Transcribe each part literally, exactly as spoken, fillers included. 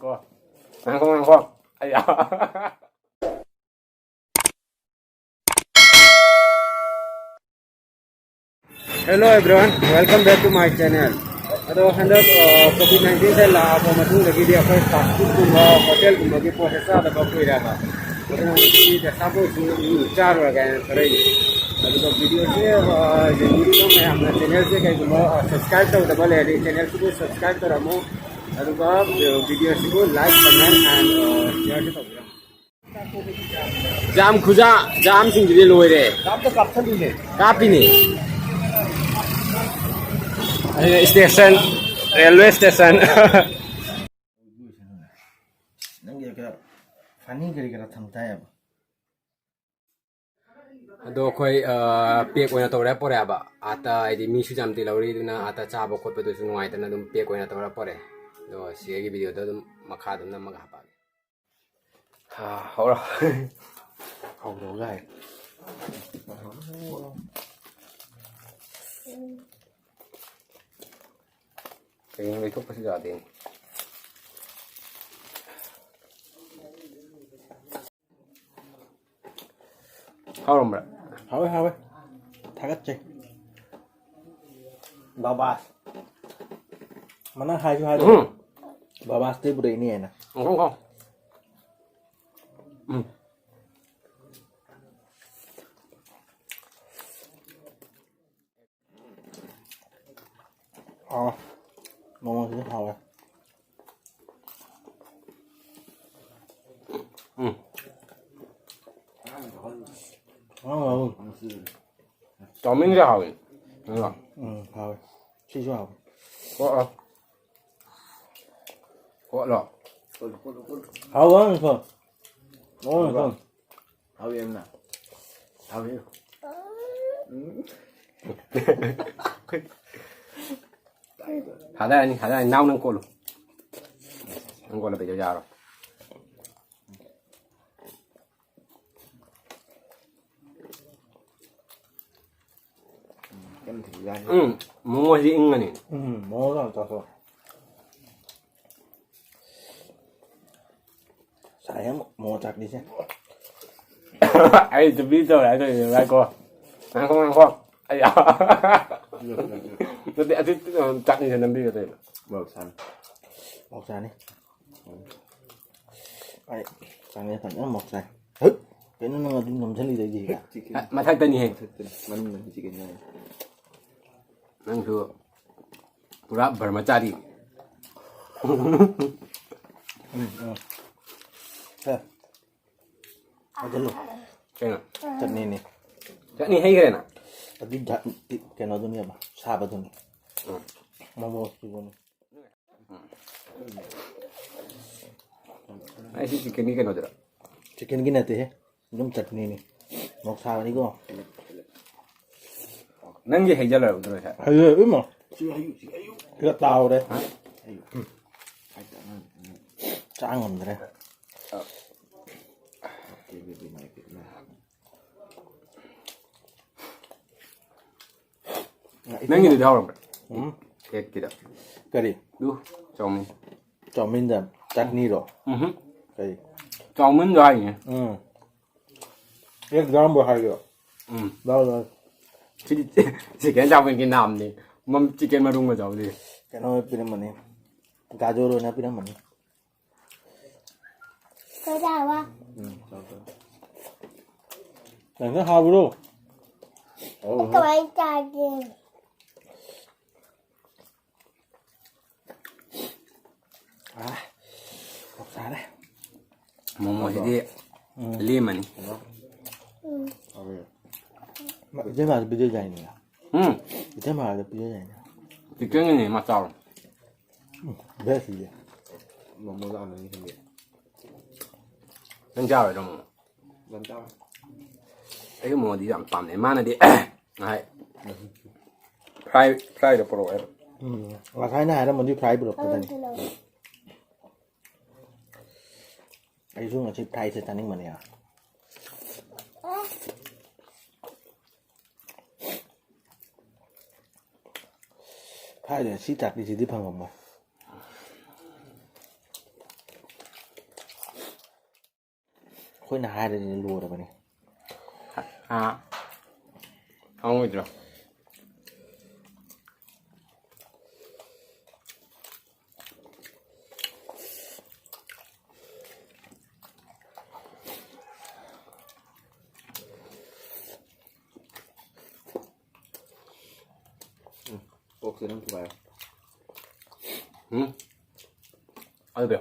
ꯀꯣ꯫ ꯉꯥꯏꯈꯣ, ꯉꯥꯏꯈꯣ꯫ ꯑꯩ Hello everyone, welcome back to my channel. ꯑꯗꯣ ꯍꯟꯗꯛ ꯀꯣꯚꯤꯗ ꯅꯥꯏꯟꯇꯤꯟꯁꯦ ꯂꯥꯛꯑꯕ ꯃꯇꯨꯡꯗꯒꯤꯗꯤ ꯑꯩꯈꯣꯏ ꯐꯥꯁ ꯐꯨꯗꯀꯨꯝꯕ ꯍꯣꯇꯦꯜꯒꯨꯝꯕꯒꯤ ꯄꯣꯠꯁꯦ ꯆꯥꯗꯕ ꯀꯨꯏꯔꯦꯕ꯫ ꯑꯗꯨꯅ ꯉꯁꯤꯗꯤ ꯑꯆꯥꯄꯣꯠꯁꯨ ꯆꯥꯔꯨꯔꯒꯦ ꯍꯥꯏꯅ ꯊꯣꯔꯛꯏꯅꯤ꯫ ꯑꯗꯨꯒ ꯚꯤꯗꯤꯑꯣꯁꯦ ꯌꯦꯡꯕꯤꯔꯤꯕ ꯃꯌꯥꯝꯅ ꯆꯦꯅꯦꯜꯁꯦ ꯀꯩꯒꯨꯝꯕ ꯁꯕꯁꯀ꯭ꯔꯥꯏꯕ ꯇꯧꯗꯕ ꯂꯩꯔꯗꯤ ꯆꯦꯅꯦꯜꯁꯤꯕꯨ ꯁꯕꯁꯀ꯭ꯔꯥꯏꯕ ꯇꯧꯔꯝꯃꯨ꯫ ꯑꯗꯨꯒ ꯚꯤꯗꯤꯑꯣꯁꯤꯕꯨ like, comment and share ꯁꯨ ꯇꯧꯕꯤꯔꯝꯃꯨ꯫ ꯖꯥꯝ ꯈꯨꯖꯥ, ꯖꯥꯝꯁꯤꯡꯁꯤꯗꯤ ꯂꯣꯏꯔꯦ꯫ ꯖꯥꯝꯗ ꯀꯥꯞꯊꯠꯂꯤꯅꯦ꯫ ꯀꯥꯞꯄꯤꯅꯦ꯫ ꯑꯩꯅ ꯁ꯭ꯇꯦꯁꯟ, ꯔꯦꯜꯋꯦ ꯁ꯭ꯇꯦꯁꯟ꯫ ꯅꯪꯒꯤ ꯈꯔ ꯐꯅꯤ ꯀꯔꯤ ꯀꯔꯥ ꯊꯝ ꯇꯥꯏꯌꯦꯕ꯫ ꯑꯗꯣ ꯑꯩꯈꯣꯏ, ꯑ, ꯄꯦꯛ ꯑꯣꯏꯅ ꯇꯧꯔꯦ ꯄꯣꯔꯛꯑꯦꯕ꯫ ꯑꯥꯗ ꯍꯥꯏꯗꯤ ꯃꯤꯁꯨ ꯌꯥꯝ ꯇꯤꯜꯍꯧꯔꯤ, ꯑꯗꯨꯅ ꯑꯥꯗ ꯆꯥꯕ ꯈꯣꯠꯄꯗꯨꯁꯨ ꯅꯨꯡꯉꯥꯏꯇꯅ ꯑꯗꯨꯝ ꯄꯦꯛ ꯑꯣꯏꯅ ꯇꯧꯔ ꯄꯣꯔꯛꯑꯦ꯫ ꯑꯗꯣ ꯁꯤ ꯑꯩꯒꯤ ꯚꯤꯗꯤꯑꯣꯗ ꯑꯗꯨꯝ ꯃꯈꯥ ꯑꯗꯨꯝ ꯅꯝꯃꯒ ꯍꯥꯞꯄꯛꯑꯒꯦ꯫ ꯍꯥ, ꯍꯧꯔꯣ꯫ ꯍꯧꯔꯣ ꯒꯥꯏ꯫ ꯍꯌꯦꯡ ꯂꯩꯊꯣꯛꯄꯁꯨ ꯌꯥꯗꯦꯅꯦ꯫ ꯍꯥꯎꯔꯝꯕ꯭ꯔꯥ? ꯍꯥꯎꯋꯦ, ꯍꯥꯎꯋꯦ꯫ ꯊꯥꯒꯠꯆꯩ꯫ ꯕꯥꯕꯥꯁ꯫ ꯃꯅꯥ ꯍꯥꯏꯁꯨ ꯍꯥꯏꯗꯣ꯫ ꯎꯝ꯫ ꯕꯥꯕꯥꯁꯇꯩ ꯄꯨꯔꯛꯏꯅꯦ ꯍꯥꯏꯅ꯫ ꯎꯝ, ꯎꯝ, ꯎꯝ꯫ ꯑꯥ, ꯃꯣꯃꯣꯁꯤꯗꯤ ꯍꯥꯎꯋꯦ꯫ ꯎꯝ꯫ ꯍꯥꯎꯋꯦ, ꯍꯥꯎꯋꯦ꯫ ꯆꯥꯎꯃꯤꯟꯁꯦ ꯍꯥꯎꯋꯦ꯫ ꯎꯝ, ꯍꯥꯎꯋꯦ꯫ ꯁꯤꯁꯨ ꯍꯥꯎꯋꯦ꯫ ꯑꯣ, ꯑꯣ꯫ ꯀꯣꯠꯂꯣ꯫ ꯍꯥꯎꯕ ꯑꯃ ꯀꯣ꯫ ꯃꯑꯣꯡ ꯑꯃ ꯀꯣ꯫ ꯍꯥꯎꯕ꯫ ꯍꯥꯎꯋꯤ ꯌꯥꯝꯅ꯫ ꯍꯥꯎꯋꯤ꯫ ꯎꯝ꯫ ꯊꯥꯗꯔꯅꯤ, ꯊꯥꯗꯔꯅꯤ꯫ ꯅꯥꯎ ꯅꯪ ꯀꯣꯠꯂꯨ꯫ ꯅꯪ ꯀꯣꯠꯂ ꯄꯩꯖ ꯌꯥꯔꯣꯏ꯫ ꯎꯝ, ꯃꯣꯃꯣꯁꯤꯗꯤ ꯏꯪꯉꯅꯤ꯫ ꯎꯝ, ꯃꯣꯃꯣꯗꯣ ꯍꯥꯟꯅ ꯆꯥꯊꯣꯛ꯫ ꯑꯩ ꯑꯃꯨꯛ ꯃꯣꯃꯣ ꯆꯥꯛꯅꯤꯁꯦ꯫ ꯑꯩ ꯇꯨꯄꯤ ꯇꯧꯔꯦ ꯍꯥꯏꯗꯣꯏꯅꯦ, ꯉꯥꯏꯈꯣ꯫ ꯉꯥꯏꯈꯣ, ꯉꯥꯏꯈꯣ꯫ ꯑꯩ ꯅꯠꯇꯦ, ꯑꯗꯨ ꯆꯥꯛꯅꯤꯁꯦ ꯅꯝꯕꯤꯒꯗꯣꯏꯅꯦ꯫ ꯃꯣꯔꯣꯛ ꯁꯥꯅꯤ꯫ ꯃꯣꯔꯣꯛ ꯆꯥꯅꯤ꯫ ꯑꯩ ꯆꯥꯅꯤ ꯐꯖꯅ ꯃꯣꯔꯣꯛ ꯆꯥꯏ꯫ ꯍꯩꯠ! ꯀꯩꯅꯣ ꯅꯪ ꯑꯗꯨ ꯅꯝꯁꯤꯜꯂꯤꯗꯣ ꯑꯩꯒꯤꯒ? ꯆꯤꯛꯀꯟ꯫ ꯑ, ꯃꯊꯛꯇꯅꯤꯍꯦ꯫ ꯃꯊꯛꯇꯅꯤ, ꯃꯅꯨꯡꯗꯅꯤ ꯆꯤꯛꯀꯟ ꯆꯥꯏ꯫ ꯅꯪꯁꯨ ꯄꯨꯔꯥ ꯕ꯭ꯔꯍ꯭ꯃꯆꯥꯔꯤ꯫ ꯎꯝ, ꯎꯝ꯫ ꯁꯦ꯫ ꯍꯥꯏꯖꯜꯂꯨ꯫ ꯀꯩꯅꯣ? ꯆꯠꯅꯤꯅꯦ꯫ ꯆꯠꯅꯤ ꯍꯩꯈ꯭ꯔꯦꯅ? ꯑꯗꯨ ꯖꯥ-, ꯀꯩꯅꯣꯗꯨꯅꯦꯕ, ꯁꯥꯕꯗꯨꯅꯤ꯫ ꯎꯝ꯫ ꯃꯣꯃꯣꯁꯀꯤꯗꯨꯅꯤ꯫ ꯑꯩ ꯁꯤ ꯆꯤꯛꯀꯟꯒꯤ ꯀꯩꯅꯣꯗꯨꯔꯣ? ꯆꯤꯛꯀꯟꯒꯤ ꯅꯠꯇꯦꯍꯦ, ꯑꯗꯨꯝ ꯆꯠꯅꯤꯅꯤ꯫ ꯃꯣꯔꯣꯛ ꯁꯥꯕꯅꯤꯀꯣ꯫ ꯅꯪꯒꯤ ꯍꯩꯖꯜꯂꯛꯑꯕꯗꯨꯔꯣ ꯁꯦ? ꯍꯩꯖꯜꯂꯛꯑꯦ ꯏꯃꯥ꯫ ꯁꯤꯒ ꯇꯥꯍꯧꯔꯦ꯫ ꯍꯥ? ꯆꯥ ꯉꯝꯗ꯭ꯔꯦ꯫ ꯅꯪꯒꯤꯗꯨꯗꯤ ꯍꯥꯎꯔꯝꯕ꯭ꯔꯥ? ꯎꯝ꯫ ꯀꯦꯛꯀꯤꯗ꯫ ꯀꯔꯤ? ꯑꯗꯨ ꯆꯥꯎꯃꯤꯟ꯫ ꯆꯥꯎꯃꯤꯟꯗ ꯆꯠꯅꯤꯔꯣ? ꯎꯝꯍꯨꯝ꯫ ꯀꯔꯤ? ꯆꯥꯎꯃꯤꯟꯗꯣ ꯍꯥꯏꯅꯦ꯫ ꯎꯝ꯫ ꯀꯦꯛ ꯌꯥꯎꯔꯝꯕ꯭ꯔꯣ ꯍꯥꯏꯒꯦꯔꯣ? ꯎꯝ꯫ ꯂꯥꯎ, ꯂꯥꯎ꯫ ꯁꯤꯗꯤ ꯆꯤꯛꯀꯟ ꯆꯥꯎꯃꯤꯟꯒꯤ ꯅꯥꯝꯅꯤ꯫ ꯃꯝ-, ꯆꯤꯛꯀꯟ ꯃꯔꯨꯝꯒ ꯆꯥꯎꯗꯦ꯫ ꯀꯩꯅꯣ ꯑꯣꯏꯅ ꯄꯤꯔꯝꯕꯅꯤ꯫ ꯒꯥꯖꯣꯔ ꯑꯣꯏꯅ ꯄꯤꯔꯝꯕꯅꯤ꯫ ꯆꯥꯔꯕ? ꯎꯝ, ꯆꯥꯎ, ꯆꯥꯎ꯫ ꯀꯩꯅꯣ ꯍꯥꯎꯕ꯭ꯔꯣ? ꯑꯩ ꯀꯃꯥꯏꯅ ꯆꯥꯒꯦ? ꯑꯥ, ꯆꯞ ꯆꯥꯔꯦ꯫ ꯃꯣꯃꯣꯁꯤꯗꯤ ꯎꯝ꯫ ꯂꯦꯝꯃꯅꯤ꯫ ꯎꯝ꯫ ꯏꯇꯩꯃꯥꯗ ꯄꯤꯖꯩ ꯍꯥꯏꯅꯦ꯫ ꯎꯝ꯫ ꯏꯇꯩꯃꯥꯗ ꯄꯤꯖꯩ ꯍꯥꯏꯅꯦ꯫ ꯆꯤꯛꯀꯟꯒꯤꯅꯦ ꯃꯥ ꯆꯥꯎꯔꯣ꯫ ꯎꯝ, ꯕꯦꯁ ꯁꯤꯗꯤ꯫ ꯃꯣꯃꯣ ꯂꯥꯛꯑꯝꯃꯅꯤ ꯈꯪꯗꯦ꯫ ꯅꯪ ꯆꯥꯔꯣꯏꯗ꯭ꯔꯣ ꯃꯣꯃꯣ? ꯌꯥꯝ ꯆꯥꯎꯋꯦ꯫ ꯑꯩꯁꯨ ꯃꯣꯃꯣꯗꯤ ꯌꯥꯝ ꯄꯥꯝꯅꯩ꯫ ꯃꯥꯅꯗꯤ ꯉꯁꯥꯏ ꯐ꯭ꯔꯥꯏ, ꯐ꯭ꯔꯥꯏꯗꯣ ꯄꯨꯔꯛꯑꯣ ꯍꯥꯏꯕ꯫ ꯎꯝ, ꯉꯁꯥꯏꯅ ꯍꯥꯏꯔꯝꯃꯗꯤ ꯐ꯭ꯔꯥꯏ ꯄꯨꯔꯛꯀꯗꯕꯅꯤ꯫ ꯑꯩꯁꯨ ꯉꯁꯤ ꯐ꯭ꯔꯥꯏꯁꯦ ꯆꯥꯅꯤꯡꯕꯅꯦ꯫ ꯐ꯭ꯔꯥꯏꯗ ꯁꯤ ꯆꯥꯛꯄꯤꯁꯤꯗꯤ ꯐꯪꯉꯝꯃꯣꯏ꯫ ꯑꯩꯈꯣꯏꯅ ꯍꯥꯏꯔꯗꯤ ꯂꯣꯏꯔꯕꯅꯤ꯫ ꯑꯥ ꯍꯪꯉꯣꯏꯗ꯭ꯔꯣ? ꯀꯣꯛꯁꯦ ꯅꯪ ꯊꯨꯒꯥꯏꯔꯣ꯫ ꯎꯝ ꯑꯗꯨꯗꯤ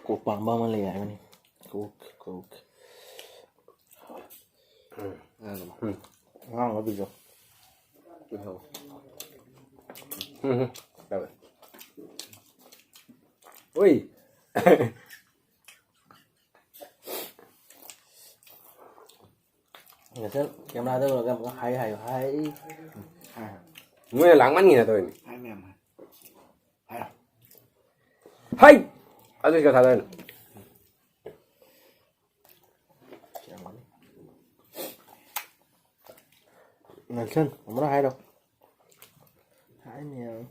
ꯀꯣꯛ ꯄꯥꯝꯕ ꯑꯃ ꯂꯩ ꯍꯥꯏꯕꯅꯤ꯫ ꯀꯣꯛ ꯀꯣꯛ꯫ ꯑꯉꯥꯡ ꯑꯣꯏꯕꯤꯁꯨ꯫ ꯎꯝ ꯎꯝ ꯇꯧꯋꯦ꯫ ꯍꯣꯏ꯫ ꯉꯁꯥꯏ ꯀꯦꯃꯦꯔꯥꯗ ꯎꯔꯒ ꯑꯃꯨꯛ ꯍꯥꯏ ꯍꯥꯏꯌꯨ ꯍꯥꯏ꯫ ꯅꯣꯏꯅ ꯂꯥꯡꯃꯟꯒꯤꯅ ꯇꯧꯔꯤꯅꯤ꯫ ꯍꯥꯏ ꯃꯌꯥꯝ ꯍꯥꯏ꯫ ꯍꯥꯏꯔꯣ꯫ ꯍꯩ꯫ ꯑꯗꯨ ꯁꯤꯗ ꯊꯥꯗꯔꯅꯨ꯫ ꯅꯦꯜꯁꯟ ꯑꯃꯨꯔꯛ ꯍꯥꯏꯔꯣ꯫ ꯍꯥꯏꯅꯤ ꯍꯥꯏꯔꯣ꯫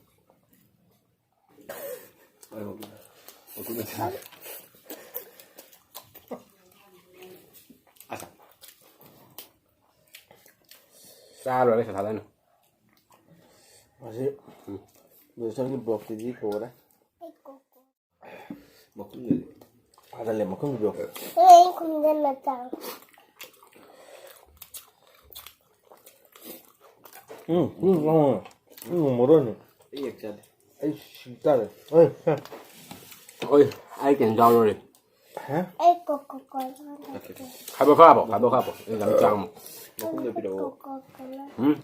ꯆꯥ ꯂꯣꯏꯔꯒ ꯁꯤꯗ ꯊꯥꯗꯔꯅꯨ꯫ ꯃꯁꯤ ꯅꯦꯜꯁꯟꯒꯤ ꯕ꯭ꯂꯣꯛꯁꯤꯗꯤ ꯂꯣꯏꯔꯦ꯫ ꯃꯈꯨꯝꯗꯗꯤ꯫ ꯐꯥꯖꯜꯂꯦ ꯃꯈꯨꯝꯗꯣ꯫ ꯑꯩ ꯈꯨꯝꯖꯤꯜꯂ ꯆꯥꯎ꯫ ꯎꯝ ꯎꯝ ꯎꯝ ꯎꯝ ꯃꯣꯔꯣꯛꯅꯤ꯫ ꯑꯩ ꯌꯦꯛ ꯆꯥꯗꯦ꯫ ꯑꯩ ꯁꯤ ꯇꯥꯔꯦ꯫ ꯍꯣꯏ ꯍꯦ꯫ ꯍꯣꯏ ꯑꯩ ꯀꯩꯅꯣ ꯆꯥꯎꯔꯣꯔꯦ꯫ ꯍꯦ꯫ ꯑꯩ ꯀꯣꯀꯣ ꯀꯣꯂꯥ ꯊꯛꯀꯦ꯫ ꯈꯥꯏꯕ ꯈꯥꯕꯣ ꯈꯥꯏꯕ ꯈꯥꯕꯣ ꯑꯩ ꯌꯥꯝ ꯆꯥꯔꯝꯃꯣ꯫ ꯃꯈꯨꯝꯗꯣ ꯄꯤꯔꯛꯑꯣ꯫ Coca Cola. ꯎꯝ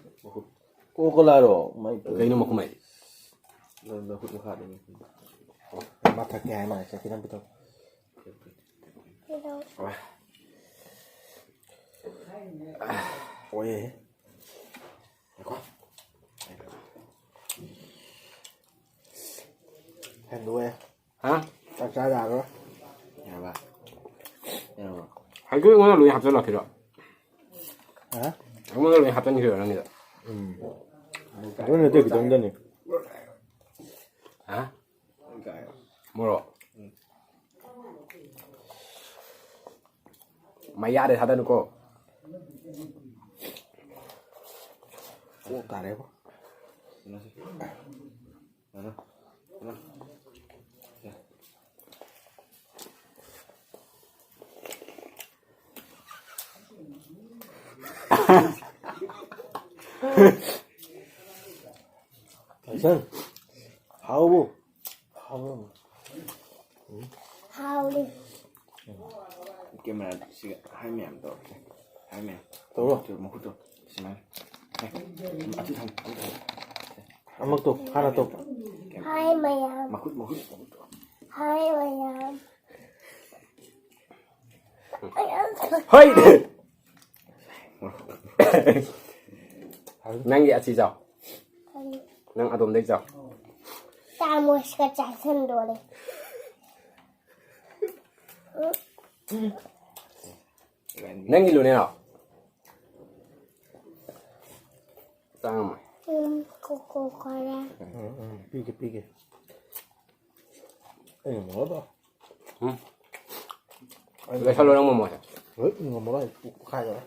ꯀꯣꯀꯣ ꯀꯣꯂꯥꯔꯣ? ꯃꯥꯏ ꯀꯩꯅꯣ ꯃꯈꯨꯝ ꯍꯥꯏ꯫ ꯅꯪ ꯅꯈꯨꯠ ꯃꯈꯥꯗꯅꯤ꯫ ꯃꯥ ꯊꯛꯀꯦ ꯍꯥꯏ ꯃꯥꯜꯂꯦ꯫ ꯁꯦ ꯈꯤꯇꯪ ꯄꯤꯊꯣꯛ꯫ ꯀꯩꯗꯧ- ꯑꯣꯏꯌꯦ꯫ ꯍꯦꯟꯗꯣꯛꯑꯦ꯫ ꯍꯥ? ꯆꯥꯛ ꯆꯥ ꯌꯥꯔꯣꯏ꯫ ꯌꯥꯔꯕ? ꯌꯥꯔꯕ? ꯍꯥꯏꯗꯤ ꯑꯩꯉꯣꯟꯗ ꯂꯣꯏ ꯍꯥꯞꯆꯜꯂꯛꯈꯤꯔꯣ? ꯍꯥ? ꯑꯩꯉꯣꯟꯗ ꯂꯣꯏ ꯍꯥꯞꯆꯟꯈꯤꯔꯣ ꯅꯪꯒꯤꯗꯣ? ꯎꯝ꯫ ꯑꯗꯨ ꯅꯠꯇꯦ ꯈꯤꯇꯪꯗꯅꯤ꯫ ꯍꯥ? ꯃꯣꯔꯣꯛ꯫ ꯃꯌꯥꯗ ꯊꯥꯗꯅꯨꯀꯣ꯫ ꯑꯣ, ꯇꯥꯔꯦꯕꯣ꯫ ꯍꯥꯎꯕꯨ꯫ ꯍꯥꯎꯕꯨ꯫ ꯍꯥꯎꯔꯦ꯫ ꯀꯦꯃꯦꯔꯥꯁꯤꯒ ꯍꯥꯏ ꯃꯌꯥꯝ ꯇꯧꯔꯛꯀꯦ꯫ ꯍꯥꯏ ꯃꯌꯥꯝ꯫ ꯇꯧꯔꯣ꯫ ꯃꯈꯨꯠꯇꯣ, ꯃꯈꯨꯠꯇꯣ ꯁꯨꯃꯥꯏꯅ꯫ ꯑꯦ, ꯑꯗꯨ ꯊꯝꯃꯨ, ꯑꯗꯨ ꯊꯝꯃꯨ꯫ ꯑꯃꯛꯇꯣ, ꯍꯥꯟꯅ ꯇꯧ꯫ ꯍꯥꯏ ꯃꯌꯥꯝ꯫ ꯃꯈꯨꯠ, ꯃꯈꯨꯠ, ꯃꯈꯨꯠꯇꯣ꯫ ꯍꯥꯏ ꯃꯌꯥꯝ꯫ ꯍꯣꯏ! ꯅꯪꯒꯤ ꯑꯁꯤ ꯆꯥꯎ꯫ ꯅꯪ ꯑꯗꯣꯝꯗꯩ ꯆꯥꯎ꯫ ꯆꯥꯃꯁꯀ ꯆꯥꯁꯟꯗꯣꯔꯦ꯫ ꯅꯪꯒꯤ ꯂꯨꯅꯦ ꯂꯥꯎ꯫ ꯆꯥꯝꯃ꯫ ꯎꯝ, ꯀꯣꯀꯣ ꯀꯣꯂꯥ꯫ ꯎꯝ, ꯎꯝ, ꯄꯤꯒꯦ, ꯄꯤꯒꯦ꯫ ꯑꯩ ꯉꯝꯃꯔꯣꯏꯗ꯫ ꯎꯝ꯫ ꯂꯣꯏꯁꯜꯂꯣ ꯅꯪ ꯃꯣꯃꯣꯁꯦ꯫ ꯍꯣꯏ, ꯉꯝꯃꯔꯣꯏ, ꯄꯨꯛ ꯄꯣꯛꯈꯥꯏꯗꯧꯔꯦ꯫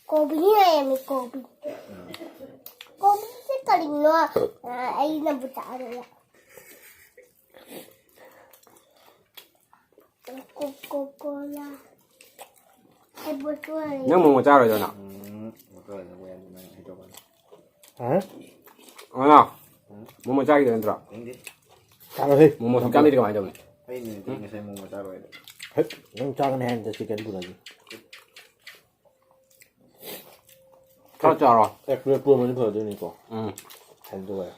ꯀꯣꯕꯤ ꯂꯩꯔꯝꯃꯤ, ꯀꯣꯕꯤ꯫ ꯀꯣꯕꯤꯁꯦ ꯀꯔꯤꯅꯣ? ꯑ, ꯑꯩꯅꯕꯨ ꯆꯥꯔꯣꯏ꯫ Coca Cola. ꯑꯩ ꯕꯣꯇꯜ ꯂꯩ꯫ ꯅꯪ ꯃꯣꯃꯣ ꯆꯥꯔꯣꯏꯗ꯭ꯔꯣ ꯅꯪ? ꯎꯝ, ꯕꯣꯇꯜ ꯂꯩ, ꯅꯪ ꯍꯩꯗꯧꯕ꯫ ꯍꯥ? ꯑꯉꯥꯡ, ꯎꯝ? ꯃꯣꯃꯣ ꯆꯥꯈꯤꯗꯣꯏ ꯅꯠꯇ꯭ꯔꯣ? ꯈꯪꯗꯦ꯫ ꯆꯥꯔꯣꯏꯍꯦ꯫ ꯃꯣꯃꯣ ꯁꯨꯝ ꯆꯥꯈꯤꯗ꯭ꯔꯣ ꯀꯃꯥꯏꯅ ꯇꯧꯅꯤ? ꯑꯩꯅ ꯅꯠꯇꯦ, ꯎꯝ? ꯉꯁꯥꯏ ꯃꯣꯃꯣ ꯆꯥꯔꯣꯏ ꯍꯥꯏꯗꯣ꯫ ꯍꯦꯠ, ꯅꯪ ꯆꯥꯒꯅꯤ ꯍꯥꯏꯅ ꯆꯠꯁꯤ ꯀꯩꯅꯣ ꯄꯨꯔꯛꯑꯒꯦ꯫ ꯈꯔ ꯆꯥꯔꯣ꯫ ꯑꯦ, ꯄꯨꯔꯛ-, ꯄꯨꯔꯛꯄꯅꯤ ꯐꯗꯣꯏꯅꯤꯀꯣ꯫ ꯎꯝ꯫ ꯍꯥꯏꯗꯣꯛꯑꯦ꯫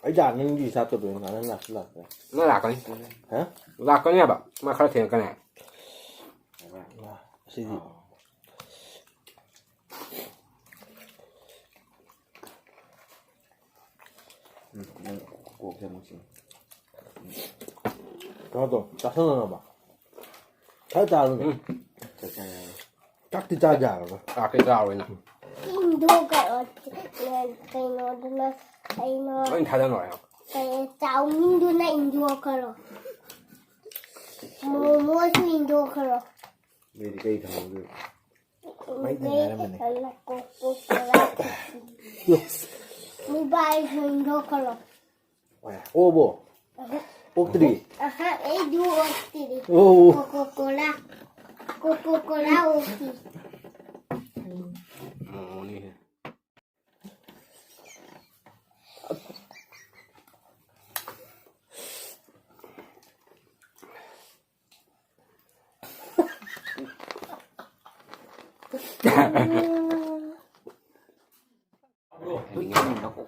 ꯑꯩ ꯂꯥꯛꯅꯤꯡꯗꯤ ꯁꯥꯠꯇꯕꯗꯣ ꯉꯥꯏꯅ ꯂꯥꯛꯁꯨ ꯂꯥꯛꯇ꯭ꯔꯦ꯫ ꯅꯪ ꯂꯥꯛꯀꯅꯤ꯫ ꯍꯥ? ꯂꯥꯛꯀꯅꯤ ꯍꯥꯏꯕ꯫ ꯃꯥ ꯈꯔ ꯊꯦꯡꯉꯛꯀꯅꯤ꯫ ꯑꯁꯤꯗꯤ꯫ ꯎꯝ, ꯅꯪ ꯀꯣꯛꯁꯦ ꯑꯃꯨꯛ ꯆꯤꯡ꯫ ꯀꯩꯅꯣ ꯇꯧ, ꯆꯥꯁꯜꯂꯣ ꯅꯪ ꯑꯃ꯫ ꯈꯔ ꯆꯥꯔꯣ ꯀꯩꯅꯣ꯫ ꯎꯝ꯫ ꯆꯥꯛ ꯆꯥ ꯌꯥꯔꯣꯏ꯫ ꯆꯥꯛꯇꯤ ꯆꯥ ꯌꯥꯔꯣꯏ꯫ ꯆꯥꯛꯇꯤ ꯆꯥꯔꯣꯏ ꯅꯪ꯫ ꯏꯟꯗꯣ ꯀꯩꯅꯣ, ꯀꯩꯅꯣꯗꯨꯅ ꯀꯩꯅꯣ꯫ ꯂꯣꯏ ꯊꯥꯗꯅꯔꯣ꯫ ꯆꯥꯎꯃꯤꯟꯗꯨꯅ ꯏꯟꯊꯣꯛꯈ꯭ꯔꯣ꯫ ꯃꯣꯃꯣꯁꯨ ꯏꯟꯊꯣꯛꯈ꯭ꯔꯣ꯫ ꯃꯤꯗꯤ ꯀꯩ ꯊꯝꯍꯧꯗꯣꯏꯕ? ꯃꯩꯗꯤ ꯉꯥꯏꯔꯝꯕꯅꯦ꯫ Coca Cola. ꯃꯣꯕꯥꯏꯜꯁꯨ ꯏꯟꯊꯣꯛꯈ꯭ꯔꯣ꯫ ꯑꯣꯕꯣ? ꯑꯣꯛꯇ꯭ꯔꯤ? ꯑꯍ, ꯑꯩꯗꯨ ꯑꯣꯛꯇ꯭ꯔꯤ꯫ ꯑꯣ꯫ Coca Cola. ꯀꯣꯀꯣ ꯀꯣꯂꯥ ꯑꯣꯛꯇ꯭ꯔꯤ꯫ ꯃꯣꯃꯣꯅꯤꯍꯦ꯫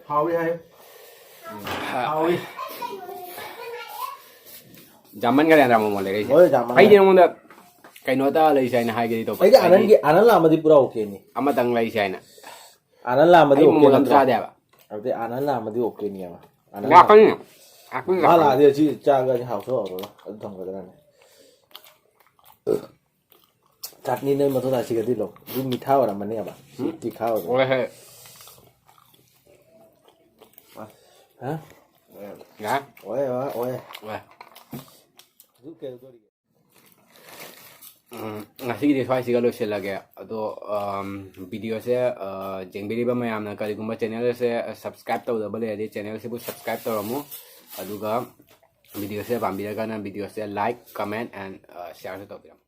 ꯍꯥꯎꯏ ꯍꯥꯏ꯫ ꯍꯥꯎꯏ꯫ ꯖꯥꯃꯟꯈꯔꯦ ꯅꯠꯇ꯭ꯔꯥ ꯃꯣꯃꯣ ꯂꯩꯔꯛꯏꯁꯦ? ꯍꯣꯏ, ꯖꯥꯃꯟꯈꯔꯦ꯫ ꯑꯩꯗꯤ ꯅꯉꯣꯟꯗ ꯀꯩꯅꯣꯇ ꯂꯩꯁꯦ ꯍꯥꯏꯅ ꯍꯥꯏꯒꯦꯗꯤ ꯇꯧꯕ꯫ ꯑꯩꯗꯤ ꯑꯍꯟꯒꯤ, ꯑꯍꯟ ꯂꯥꯛꯑꯝꯃꯗꯤ ꯄꯨꯔꯥ ꯑꯣꯀꯦꯅꯤ꯫ ꯑꯃꯇꯪ ꯂꯩꯁꯦ ꯍꯥꯏꯅ꯫ ꯑꯍꯟ ꯂꯥꯛꯑꯝꯃꯗꯤ ꯑꯩ ꯃꯣꯃꯣ ꯑꯣꯀꯦ ꯑꯗꯨꯝ ꯅꯠꯇ꯭ꯔꯣ? ꯆꯥꯗꯦ ꯍꯥꯏꯕ꯫ ꯑꯗꯨꯗꯤ ꯑꯍꯟ ꯂꯥꯛꯑꯝꯃꯗꯤ ꯑꯣꯀꯦꯅꯦꯕ꯫ ꯑꯍꯟ ꯂꯥꯛꯀꯅꯤ꯫ ꯂꯥꯛꯀꯅꯤ, ꯃꯥ ꯂꯥꯛꯀꯅꯤ꯫ ꯂꯥꯛꯑꯗꯤ ꯑꯁꯤ ꯆꯥꯒꯗꯤ ꯍꯥꯎꯁꯨ ꯍꯥꯎꯔꯣꯏ꯫ ꯑꯗꯨ ꯊꯝꯒꯗ꯭ꯔꯅꯦ? ꯆꯥꯠꯅꯤ ꯅꯣꯏ ꯃꯊꯣꯟ ꯑꯁꯤꯒꯗꯤ ꯂꯣ꯫ ꯑꯗꯨ ꯃꯤꯊꯥ ꯑꯣꯏꯔꯝꯃꯅꯦꯕ꯫ ꯁꯤ ꯎꯝ꯫ ꯇꯤꯈꯥ ꯑꯣꯏꯔꯝꯃꯅꯤ꯫ ꯑꯣꯏ ꯍꯦ꯫ ꯍꯥ? ꯌꯥ꯫ ꯑꯣꯏ, ꯑꯣꯏ, ꯑꯣꯏ꯫ ꯑꯣꯏ꯫ ꯑꯗꯨ ꯀꯩꯗꯧꯗꯣꯔꯤꯒꯦ? ꯎꯝ, ꯉꯁꯤꯒꯤꯗꯤ ꯁ꯭ꯋꯥꯏꯁꯤꯒ ꯂꯣꯏꯁꯤꯜꯂꯒꯦ꯫ ꯑꯗꯣ, ꯑꯝ, ꯚꯤꯗꯤꯑꯣꯁꯦ, ꯑ, ꯌꯦꯡꯕꯤꯔꯤꯕ ꯃꯌꯥꯝꯅ ꯀꯔꯤꯒꯨꯝꯕ ꯆꯦꯅꯦꯜꯁꯦ subscribe ꯇꯧꯗꯕ ꯂꯩꯔꯗꯤ ꯆꯦꯅꯦꯜꯁꯤꯕꯨ subscribe ꯇꯧꯔꯝꯃꯨ꯫ ꯑꯗꯨꯒ ꯚꯤꯗꯤꯑꯣꯁꯦ ꯄꯥꯝꯕꯤꯔꯒꯅ ꯚꯤꯗꯤꯑꯣꯁꯦ like, comment and, ꯑ, shareꯁꯨ ꯇꯧꯕꯤꯔꯝꯃꯨ꯫